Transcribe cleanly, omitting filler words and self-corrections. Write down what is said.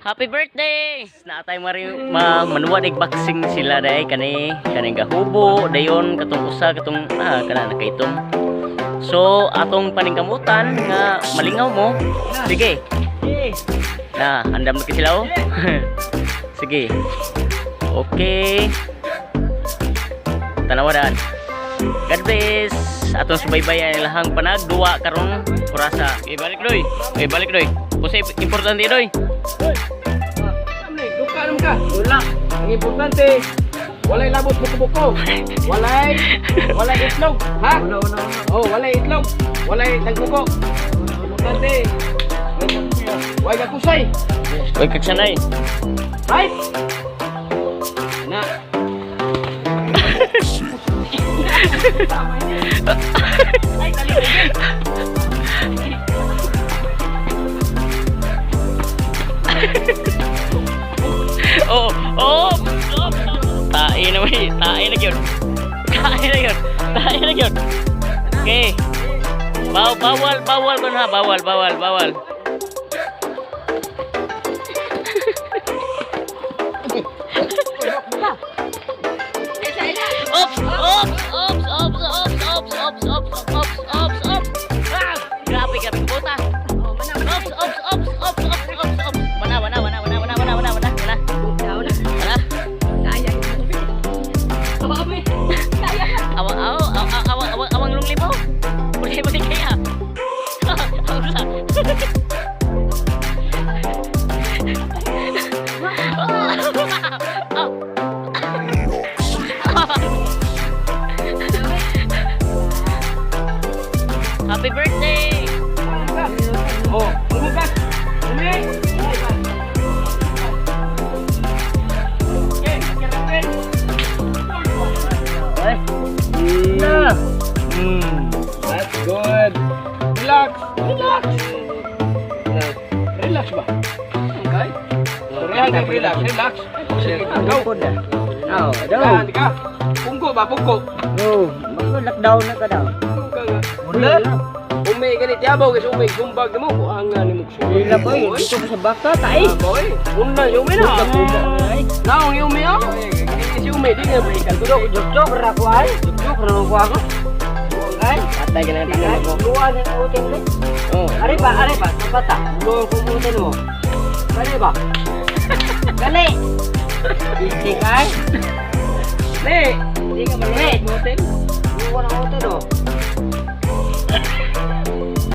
Happy birthday! Naa tay mari ma manuwa dig boxing sila day kani kaning gahubo dayon katong usa katong kana nakaitom. So atong paningkamutan nga malingaw mo. Sige. Na andam na sila oh. Sige. Okay. Tanawadan. God bless. Atong subaybayan ilahang panagduwa karong orasa. Okay, balik doy. Okay, balik doy. Kasi importante doy. Duka naman ka. Wala. Ang importante, walay labot buko-buko. Walay itlog, ha? Wala, wala, wala. Oh, walay itlog. Walay tagbuko. Importante. Walay kakusay. Uy, kagsanay. Right? Na. Ay, tali. Oh. Tae na may, tae na gyud. Tae na gyud. Tae na gyud. Okay. Bawal, bawal kon ha, bawal, bawal, bawal. Ops, ops, ops, ops, ops, ops, ops, ops, ops, ops, ops. Ah, grabe, grabe buta. Ops, ops, ops, ops, ops, ops, ops. Mana, mana, mana, mana, mana, mana, mana, mana, mana. Mana. Awang, awang, awang, awang, awang, awang lung libo. Boleh, boleh kaya. Awang lah. Happy birthday! Oh, panghugas. Umi. Okay, okay. Ay. Na. That's good. Relax. Relax. Relax ba? Okay. Relax, relax, relax. Sige, go. Oh, daw. Dahan ka. Pungko ba, pungko? Oh, lockdown na ka daw. Pungko nga. Wala. Umi gani tiyabaw kasi umi gumbag mo kuangan ni mo. Wala ko eh. Dito ko sa baka tae. Boy, una si umi na. Ay, Naong umi ah. Si umi di nga balikan ko daw. jok ra ko ay. Jok ra ko ako. Ay, Patay ka na tangan ko. Luwan ang utin mo. Oh. Ari ba, sa bata. Luwan ko utin mo. Gali ba? Gali. Isik ay. Ne, di nga maluwag mo hotel.